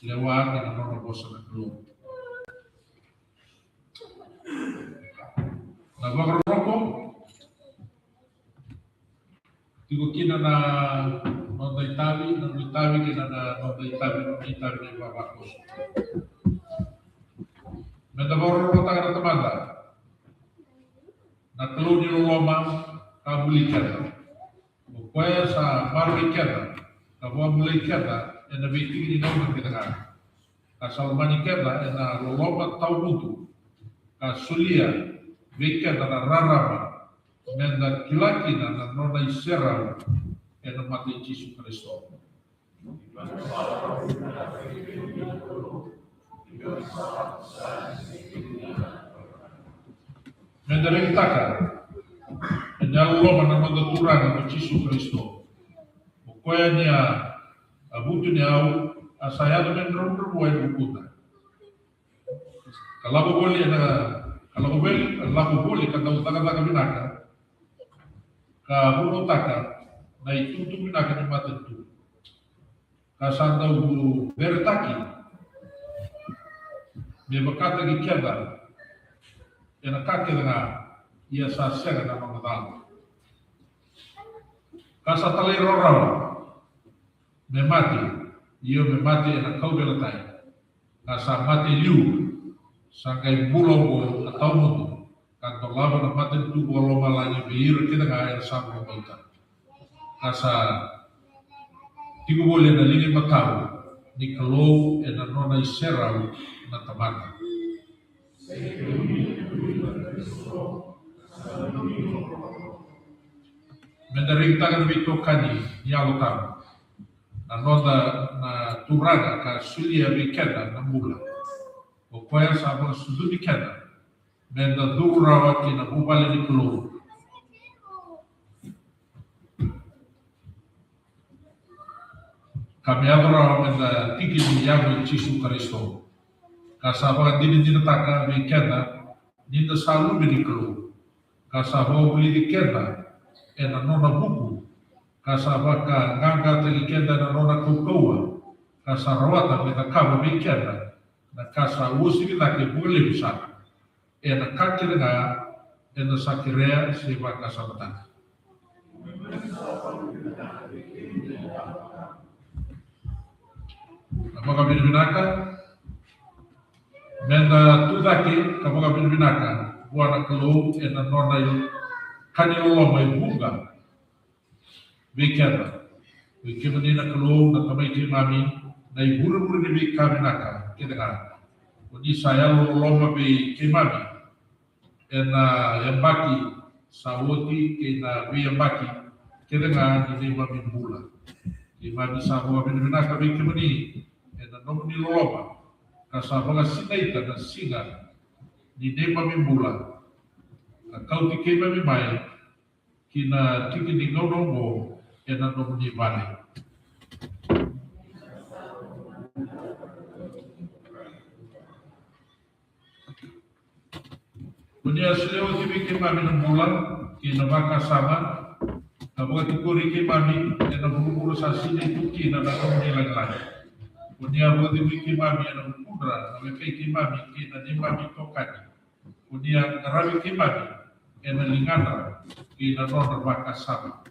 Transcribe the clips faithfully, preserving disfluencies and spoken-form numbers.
lewa kei na nona vosa na Kalou. Na vakarorogo tiko kina na noda itavi, na noda itavi kei na, na noda itavi, na noda itavi na ivavakoso. Meda vakarorogotaka na Tamada, na Kalou ni loloma, ka vuli keda. O koya sa maroroi keda ka vakabulai keda ena veitiki ni gauna kece ga, ka sa lomani keda ena loloma tawamudu, ka solia vei keda na rarama meda kila kina na nona iserau ena mata i Jisu Karisito. Meda rekitaka ena loloma na noda Turaga ko Jisu Karisito. O koya ni a, a vutuniyau, a sa yaco me dravudravua e vukuda. Ka lako voli ena, ka lako voli, ka lako voli ka dau cakacaka vinaka, ka vunautaka na itukutuku vinaka ni matanitu. Ka sa dau veretaki me vakataki keda ena ka kece ga, ia sa sega na nona cala. Ka sa talairawarawa me mate, io me mate ena kauveilatai. Ka sa mate e liu, sa qai bula oqo ka tawamudu, ka dolava na matanitu vakalomalagi vei ira kece ga era sa vakabauta. Ka sa tiko voli ena liga imatau ni Kalou ena nona iserau na Tamada. Meda rekitaka na veitokani ni Yalo Tabu, na noda na Turaga ka solia vei keda na bula. O koya sa vakasucumi keda meda curu rawa ki na vuvale ni Kalou, ka me yaco rawa meda tiki ni yago i Jisu Karisito. Ka sa vakadinadinataka vei keda ni da sa luve ni Kalou, ka sa vakavulici keda ena nona vuku, ka sa vakaqaqataki keda ena nona kaukauwa, ka sa rawata me cakava vei keda na ka sa uasivi cake vakalevu sara, ena ka kece ga eda sa kerea se vakasamataka. Na vakavinavinaka, meda tucake ka vakavinavinaka vua na Kalou ena nona i, ka ni loloma e vuqa vei keda. Vei kemuni na Kalou na Tamai keimami, na ivurevure ni veika vinaka kece ga. Ko ni sa yalo loloma vei keimami ena yabaki sa oti kei na veiyabaki kece ga ni neimami bula. Keimami sa vakavinavinaka vei kemuni ena nomuni loloma, ka sa vakasinaita na siga ni neimami bula, ka kauti keimami mai ki na tiki ni gauna oqo ena nomuni vale. Ko ni a solia oti vei keimami na bula kei na vakasama, ka vakatikori keimami ena vuravura sa sinai tu kina na nomuni lagilagi. Ko ni a vakacegui keimami ena vukudra na wekai keimami kei na neimami itokani. Ko ni a qaravi keimami ena ligadra kei na nodra vakasama.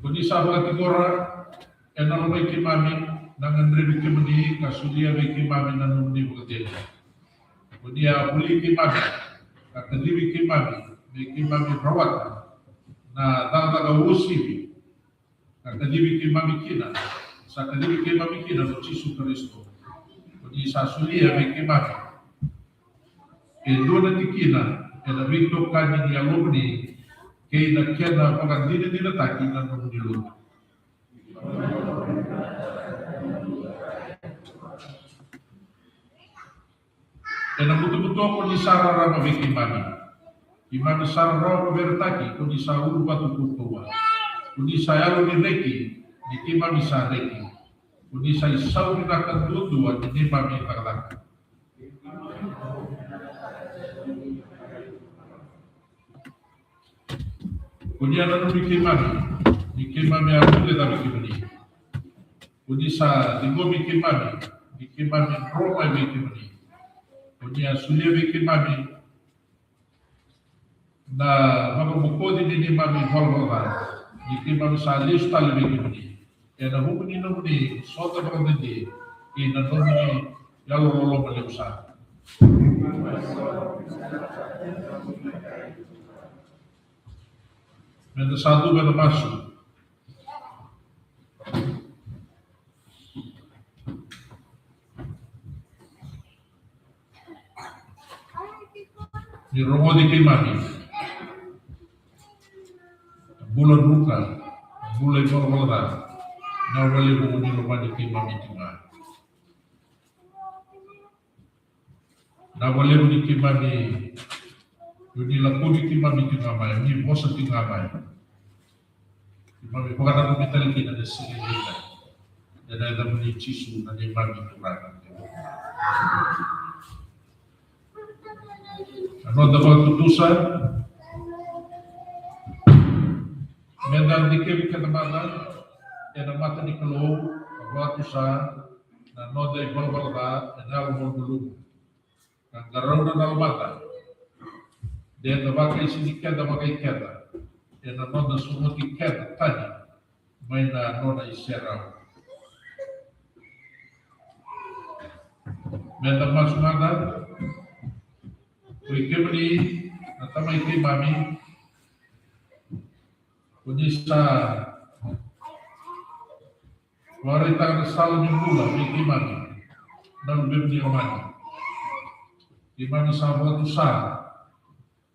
Ko ni sa vakatikora ena lomai keimami na gadrevi kemuni ka solia vei keimami na nomuni vakacegu. Ko ni a vuli keimami ka kacivi keimami me keimami rawata na cakacaka uasivi ka kacivi keimami kina, sa kacivi keimami kina ko Jisu Karisito. Ko ni sa solia vei keimami e dua na tikina ena veitokani ni Yalomuni kei na kena vakadinadinataki na nomuni lotu. Ena butobuto ko ni sa rarama vei keimami. Keimami sa rarawa vakaveretaki ko ni sa uluvatu kaukauwa. Ko ni sa yalo ni reki ni keimami sa reki. Ko ni sa isau vinaka duadua ni neimami cakacaka. Ko Ko ni a nanumi keimami ni keimami a guilecava vei kemuni. Ko ni sa ciqomi keimami ni keimami dro mai vei kemuni. Ko ni a solia vei keimami na vakabokoci ni neimami valavala ca ni keimami sa lesu tale vei kemuni. Ena vuku ni nomuni sota vakadede kei na nomuni yalololoma levu sara. Meda sa cuva ena masu. Ni rogoci keimami. Bula druka, bula ivalavala ca, na vakalevu ni lomani keimami tiko ga. Na vakalevu ni keimami, ni lakovi keimami tiko ga mai, ni vosa tiko ga mai. Keimami vakananumi tale kina na siga nikua. Ena yacamuni Jisu na neimami Turaga. Na noda vakatutusa. Meda dikevi keda mada ena mata ni Kalou, vakatusa na noda ivalavala ca ena yalo malumalumu. Ka qarauna na lomada. De da vakaisini keda vakai keda ena noda sogoti keda tani mai na nona iserau. Meda masu mada. Oi kemuni na Tamai keimami, ko ni sa vakaraitaka na sala ni bula vei keimami na luvemuni lomani. Keimami sa vakatusa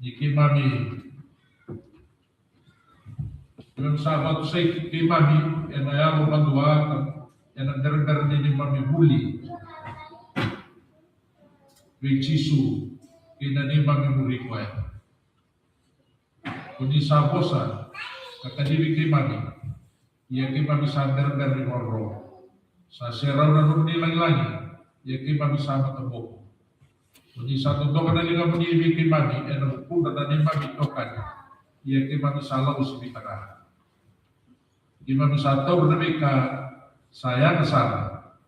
ni keimami, keimami sa vakatusai keimami ena yalo vadua, ena berebere ni neimami vuli vei Jisu kei na neimami muri koya. Ko ni sa vosa ka kacivi keimami. Ia keimami sa berebere ni vakarorogo. Sa serau na nomuni lagilagi. Ia keimami sa mataboko. Ko ni sa dodoka na ligamuni vei keimami ena vukudra na neimami itokani. Ia keimami sa lako sivita ga. Keimami sa taura na veika sa yaga sara.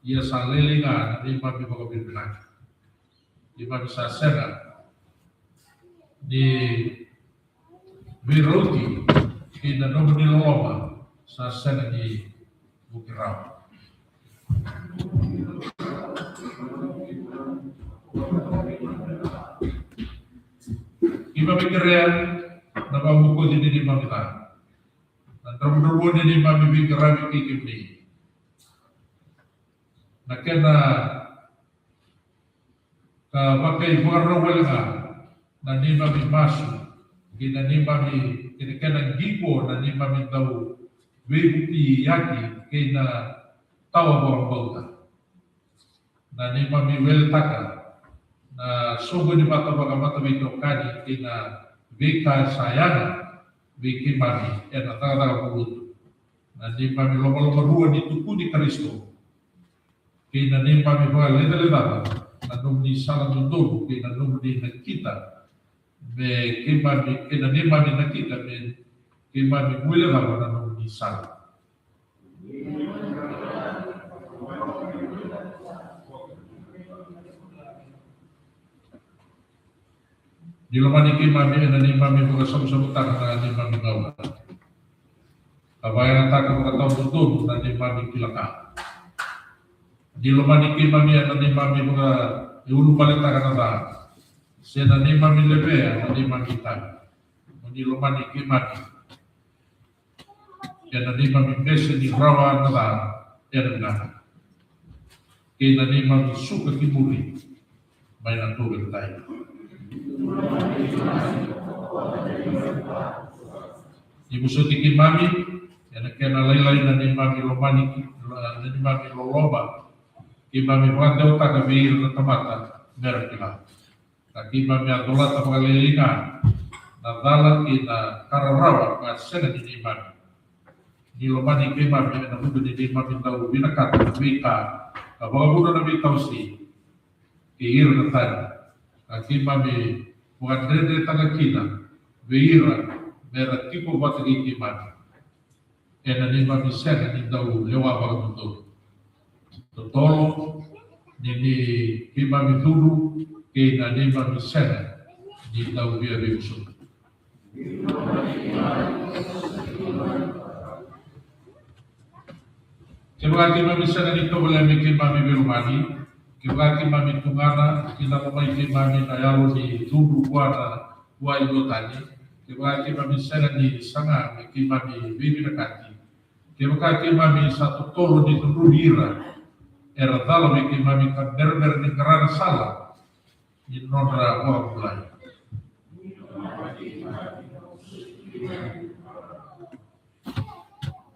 Ia sa lailai ga na neimami vakavinavinaka. Keimami sa sega ni veirauti kei na nomuni loloma sa sega ni vuki rawa. Keimami kerea na vakabokoci ni neimami ca, na dravudravua ni neimami veiqaravi kei kemuni. Na kena ka vakaivakarau wale ga na neimami masu kei na neimami, kei na kena qiko na neimami dau veivukiyaki kei na tawa vakabauta. Na neimami weletaka na soqoni vata vakamataveitokani kei na veika sa yaga vei keimami ena cakacaka vakalotu. Na neimami lomalomarua ni tukuni Karisito. Kei na neimami vakalecalecava na nomuni sala dodonu kei na nomuni nakita me keimami, kei na neimami nakita me keimami guilecava na nomuni sala. Ni lomani keimami ena neimami vakasavusavutaka na neimami gauna. Ka vakayagataka vakatawadodonu na neimami kila ka. Ni lomani keimami ena neimami vakaulubaletaka na ca se na neimami levea na neimami itavi. Mo ni lomani keimami ena neimami bese ni rawa na ca ena vinaka kei na neimami suka ki muri mai na kauveilatai. Ni vosoti keimami ena kena lailai na neimami lomani, na neimami loloma keimami vakadewataka vei ira na tamata mera kila. Ka keimami a colata vakalailai ga na cala kei na ka rarawa ka sega ni neimami. Ni lomani keimami ena vuku ni neimami dau vinakata na veika ka vakavuna na veitawasei kei ira na tani. Ka keimami vakadredretaka kina vei ira me ra tiko vata kei keimami ena neimami sega ni dau lewa vakadodonu. Totolo ni, ni keimami cudru kei na neimami sega ni dau via veivusuka. Kevaka keimami sega ni tovolea me keimami veilomani, kevaka keimami tugana ki na lomai keimami na yalo ni cudru vua na, vua i Jotani, kevaka keimami sega ni saga me keimami veivinakati, kevaka keimami sa totolo ni cudruvi ira era cala vei keimami ka berabera ni qara na sala ni nodra vakabulai.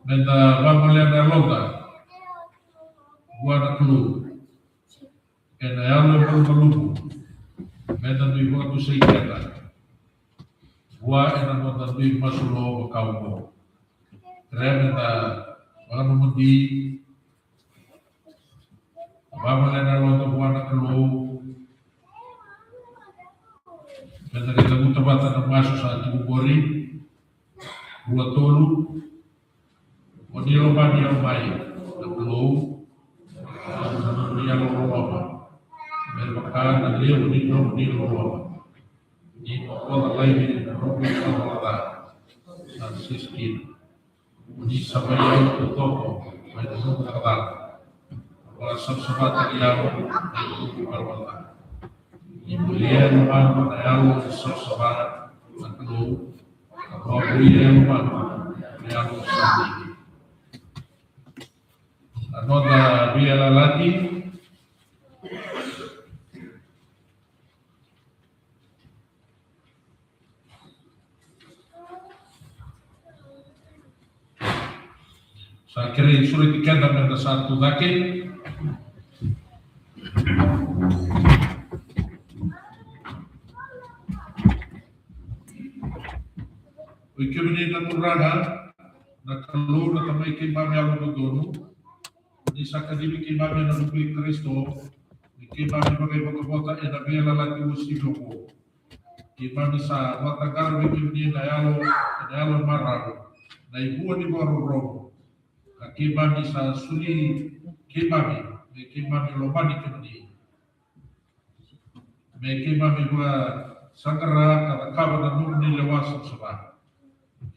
Meda vagolea na yaloda vua na Kalou ena yalo e malumalumu, meda dui vakatusai keda vua ena noda dui masu lo vakaoqo. Kerea meda vakanomodi, vagolea na yaloda vua na Kalou, meda qai cavuta vata na masu sa tiko qori. Rua, tolu. Mo ni lomani au mai na Kalou, na nomuni yalololoma, me vaka na levu ni nomuni loloma. Ni bokoca laivi na noqu ivalavala ca sa sisi kina. Mo ni savai au taucoko mai na noqu cakacaka. Vakasavasavataki au mai na noqu ivalavala ca. Ni bulia e lomaqu na yalo ni savasava, na Kalou, ka vakavulia e lomaqu na yalo ni savasava. Na noda veiyalayalati. Sa kerei sureti keda meda sa tu cake. Oi kemuni na Turaga, na Kalou na Tamai keimami yalododonu, ni sa kacivi keimami ena vuku i Karisito, ni keimami vakaivotavota ena veiyalayalati uasivi oqo. Keimami sa vakataqara vei kemuni na yalo, na yalo e marau, na ivua ni vakarorogo. Ka keimami sa soli keimami me keimami lomani kemuni, me keimami vakasaqara ka cakava na nomuni lewa savasava.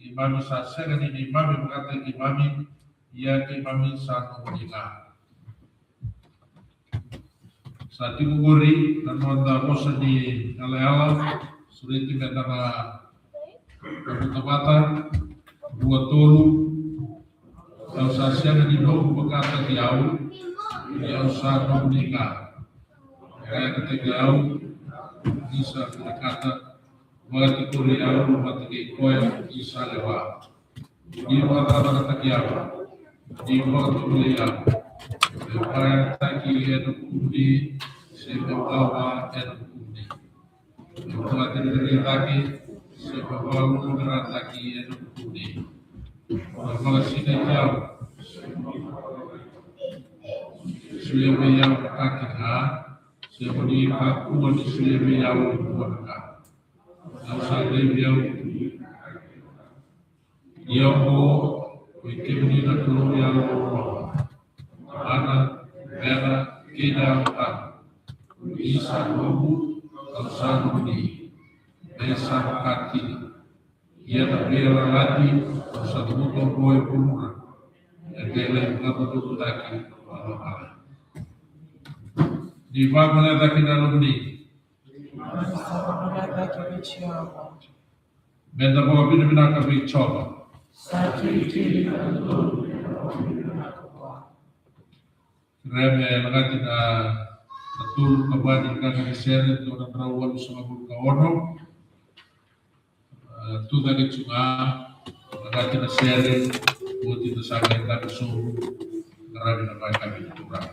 Keimami sa sega ni neimami vakataki keimami, ia keimami sa nomuni ga. Sa tiko qori na noda vosa ni yalayala, sureti meda na cavuta vata. Rua, tolu. Au sa sega ni noqu vakataki au, ia au sa nomuni ga. Vakataki au, ni sa vinakata, vakatikori au vata kei koya ni sa lewa. Ni vakacakacakataki au, ni vakatovolei au, me vakayagataki ena vukumuni, se me wawa ena vukumuni. Me vakacerecerei cake, se me vakaloloverataki ena vukumuni. Me vakasinaiti au, solia vei au na ka kece ga, se mo ni kakua ni solia vei au e dua na ka. Au sa raici au. Ia oqo, oi kemuni na Kalou yalololoma, Tamana, Luvena kei na Yalo Tabu. Ni sa noqu, au sa nomuni, me sa vaka kina. Ia na veiyalayalati au sa cavuta oqo e vuravura, e qai lai vakadodonutaki vakamalua. Ni vagolea cake na yalomuni. Meda vakavinavinaka vei Jiova. Sa kilikili ka dodonu na vakavinavinaka vua. Kerea me lagati na, na tolu ka va ni qaqa ni sere, dua na drau walusagavulu ka ono. E, tucake tu ga, lagati na sere, oti na saqa e dabe sobu, qaravi na vakayakavi ni Turaga.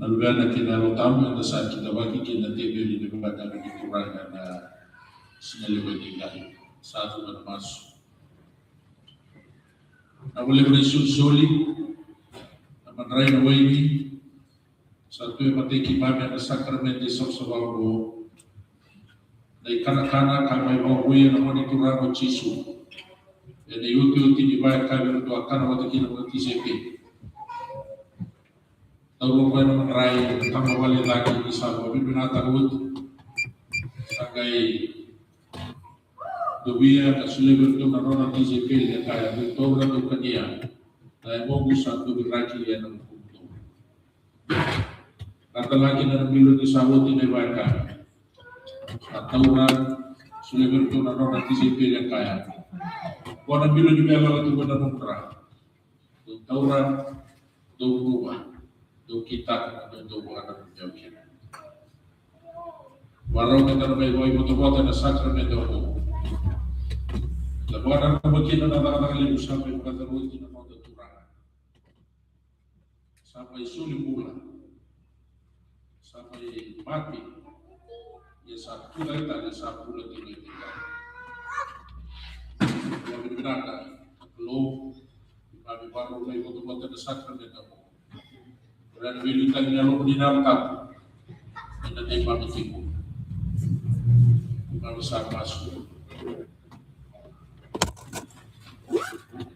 Luvena kei na Yalo Tabu, eda sa kidavaki kina na teveli ni vakataki ni Turaga na siga levu edaidai. Sa cuva na masu. Na valevu na isolisoli, na madrai na waini, sa tu e matai keimami ena sakaramede savasava oqo. Na ikanakana ka mai vakavouya na Gone Turaga o Jisu ena iotioti ni vakayakavi eratou a kana vata kina na tisaipeli. Taura o koya na madrai, na tamavale cake ni sa vakavinavinakataka oti. Sa qai dovia ka solia vei iratou na nona tisaipeli, e kaya, dou taura, dou kania, na yagoqu sa doviraki ena vukumudou. Ka talaki na bilo ni sa oti na ivakayakavi. Sa taura, solia vei iratou na nona tisaipeli, e kaya, qo na bilo ni veiyalayalati vou na noqu dra. Dou taura, dou guva, dou kitaka, dou dou vakananumi au kina. Vakarau meda na mai vakaivotavota ena sakaramede oqo. Da vakananuma kina na cakacaka levu sa mai vakacauravaki na noda Turaga. Sa mai soli bula. Sa mai mate, ia sa tucake tale, sa bula tiko e tiko. Ia vinavinaka na Kalou, keimami vakarau mai votavota ena sakaramede oqo. Ena veiliutaki ni Yalomuni na Yalo Tabu, ena neimami tiko. Keimami sa masu.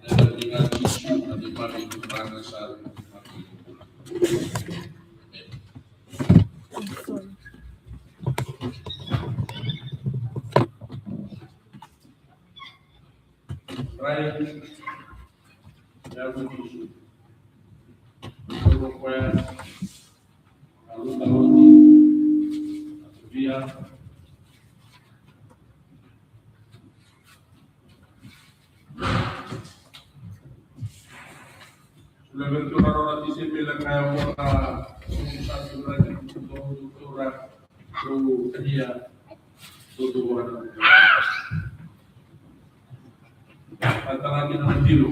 Ena yaca i Jisu na neimami Turaga sara. Emeni. Right. Yaca i Jisu. Yaca o koya. Aluta oti. Via. Solia vei iratou na nona tisaipeli, e kaya, vua na sa solia vei iratou na nona tisaipeli, dou kania, dou dou vakananumi. Ka talaki na madilo.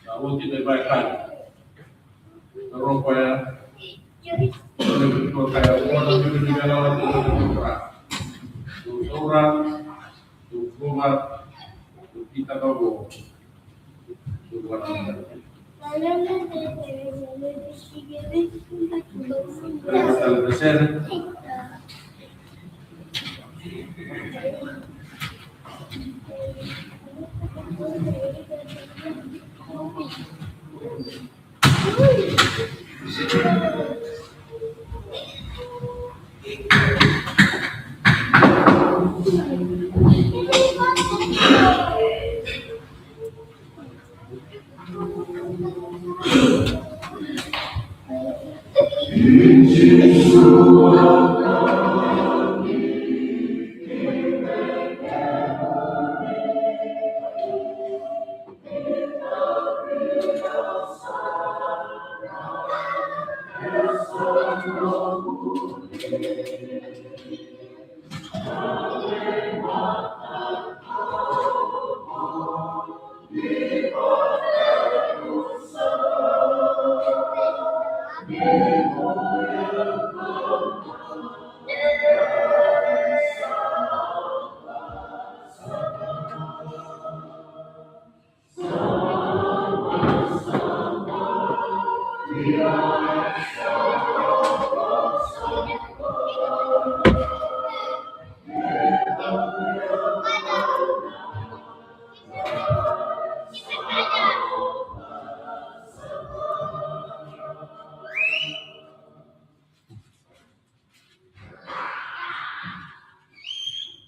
Sa oti na ivakayakavi. Taura o koya. Solia vei iratou, e kaya, qo na bilo ni veiyalayalati vou na noqu dra. Dou taura, dou guva, dou kitaka vou. Dou vakananumi.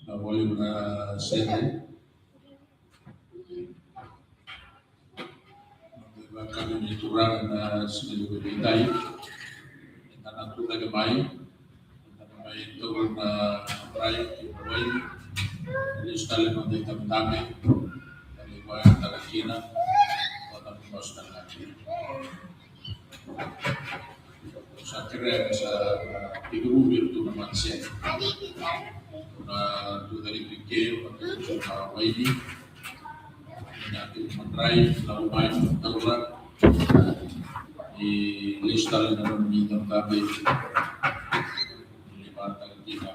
Na voli na sede. Vakavinavinaka ni Turaga na siga levu edaidai. Eda na tucake mai, eda na mai taura na rai kei na waini. Lesu tale na noda itabetabe, eda na mai vakayagataka kina, eda na mai masu tale ga kina. Sa kerea me sa tekivu vei iratou na matasere. Na tucake i ke, na waini. Na tiko madrai, na umai, na taura. Ni lesu tale na nomuni dau tabe. Ni vata kina.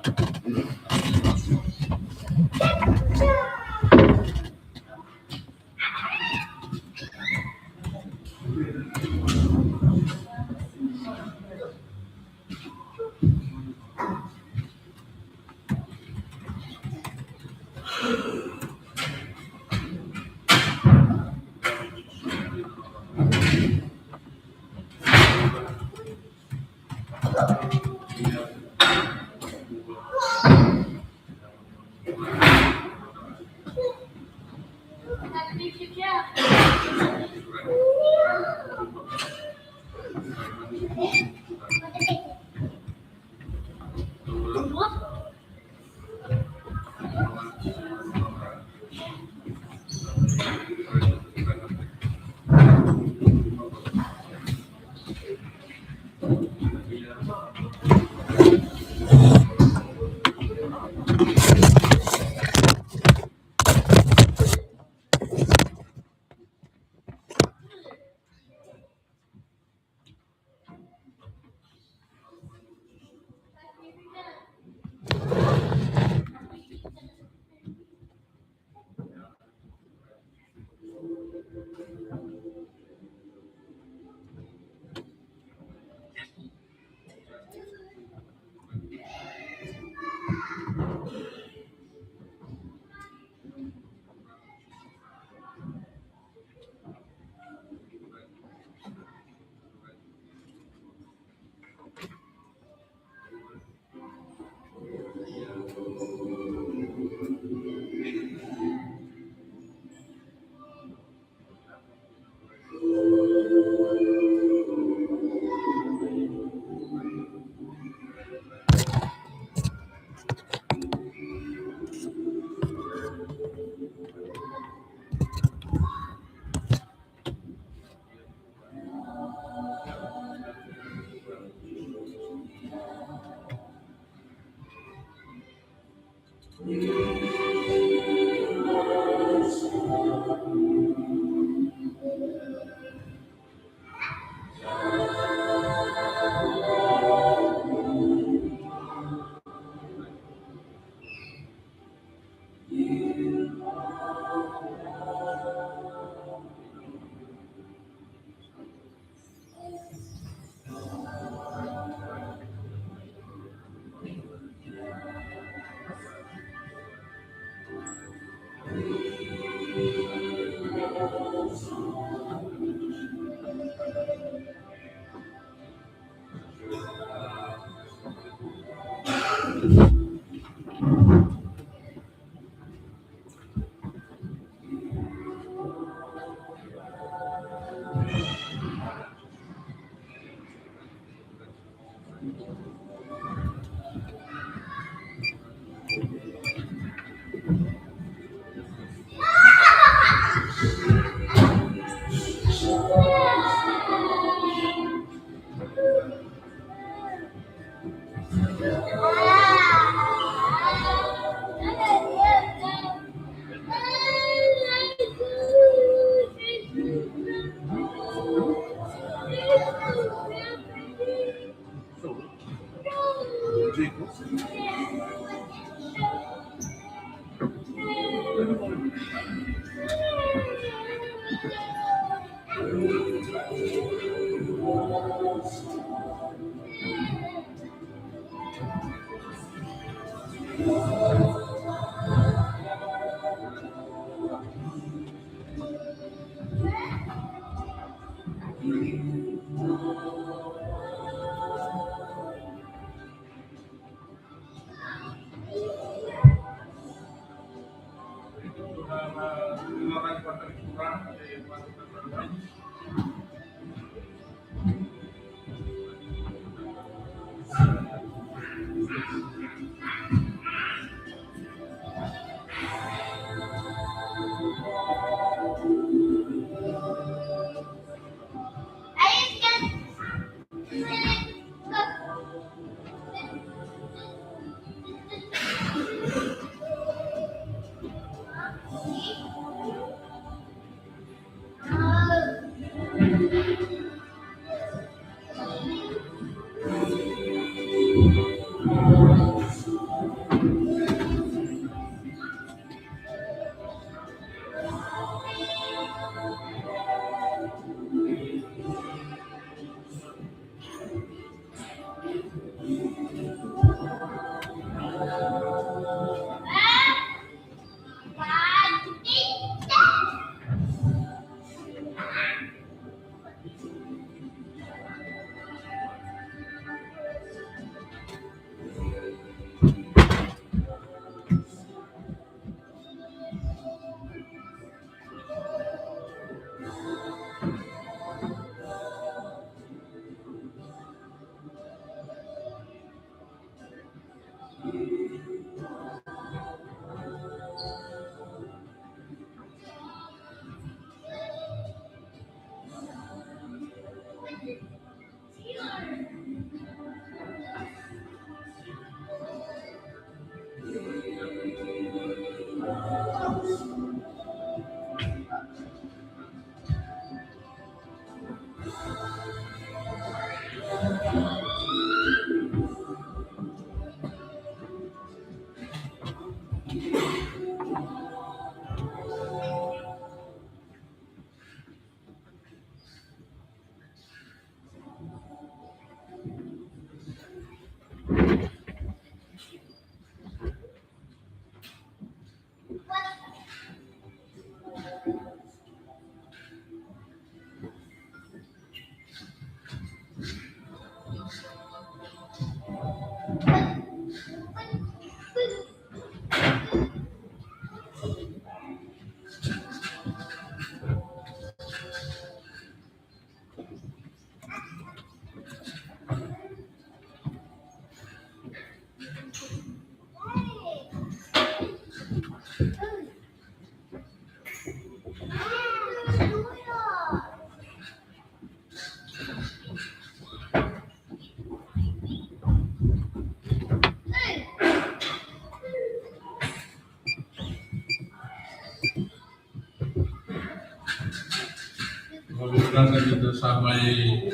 Vakavinavinaka ni da sa mai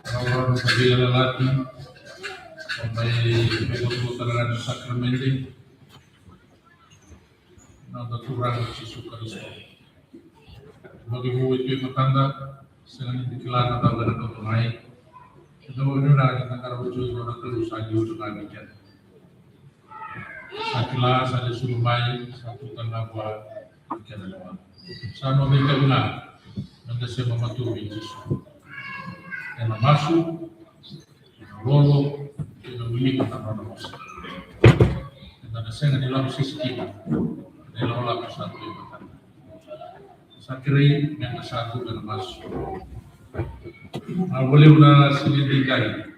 rawarawa na veiyalayalati, sa mai veivakuvuta na sakaramede. Noda Turaga o Jisu Karisito. Vakavinavinaka tu e matada, sega ni da kila na cava ena kauta mai. Eda vakavinavinaka ni da qarava tu na Kalou sa liu tu ga vei keda. Sa kila, sa lesu mai, sa tu tale ga vua na kena lewa. Sa noda itavi ga meda sema matua vei Jisu. Ena masu, ena lolo, ena wilika na nona vosa. Eda na sega ni lako sisi kina na ilakolako sa tu e matada. Sa kerei meda sa tu ena masu. Na valevu na siga edaidai,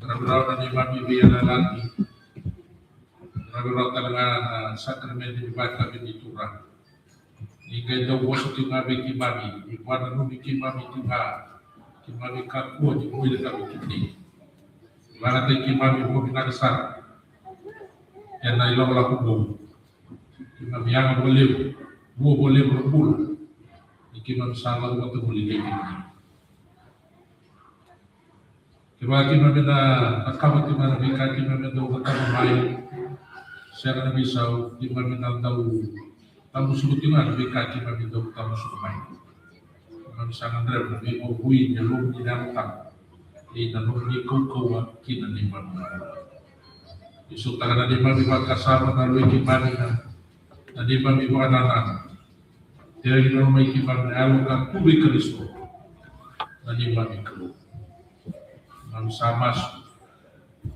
rawarawa na neimami veiyalayalati. Rawarawa tale ga na sakaramede ni vakayakavi ni Turaga. Ni qai dau vosa tiko ga vei keimami, ni vakananumi keimami tiko ga, keimami kakua ni guilecava kemuni. Vakayagataki keimami vakavinaka sara ena ilakolako vou. Keimami yaga vakalevu, vua vakalevu na bula. Ni keimami sa lako vata voli kei keimami. Kevaka keimami na cakava tiko ga na veika keimami dau cakava mai, sega na veisau, keimami na dau tamusuka tiko ga na veika keimami dau tamusuka mai. Keimami sa gadreva na veivakavoui ni Yalomuni na Yalo Tabu, ena nomuni kaukauwa kina neimami. Ni sautaka na neimami vakasama, na loi keimami na, na neimami vakanananu. Tei na loma i keimami na yalo ka tu vei Karisito na neimami Kalou. Keimami sa masu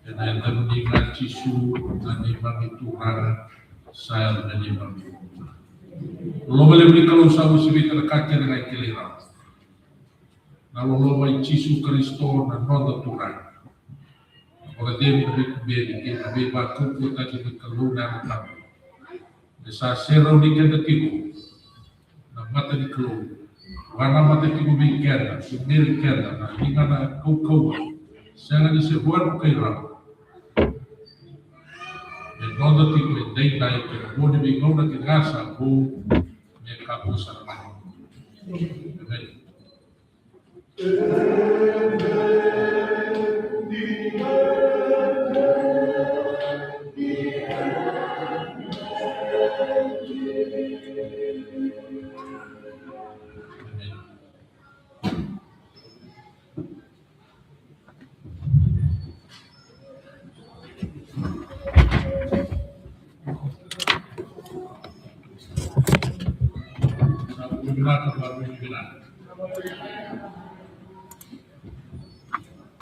ena yacamuni ga Jisu, na neimami Turaga, sa yalo na neimami. Loloma levu ni Kalou sa uasivi ira na ka kece ga e kilai rawa. Na loloma i Jisu Karisito na noda Turaga. Na vakacegu, na veikubeni kei na veivakaukauwataki ni Kalou na Yalo Tabu. Me sa serauni keda tiko na mata ni Kalou. Vakanamata tiko vei keda, se meri keda na ligana kaukauwa. Sega ni se vakanukai rawa. Me noda tiko edaidai kei na vo ni veigauna kece ga sa vou, me kakua sara mai. Emeni.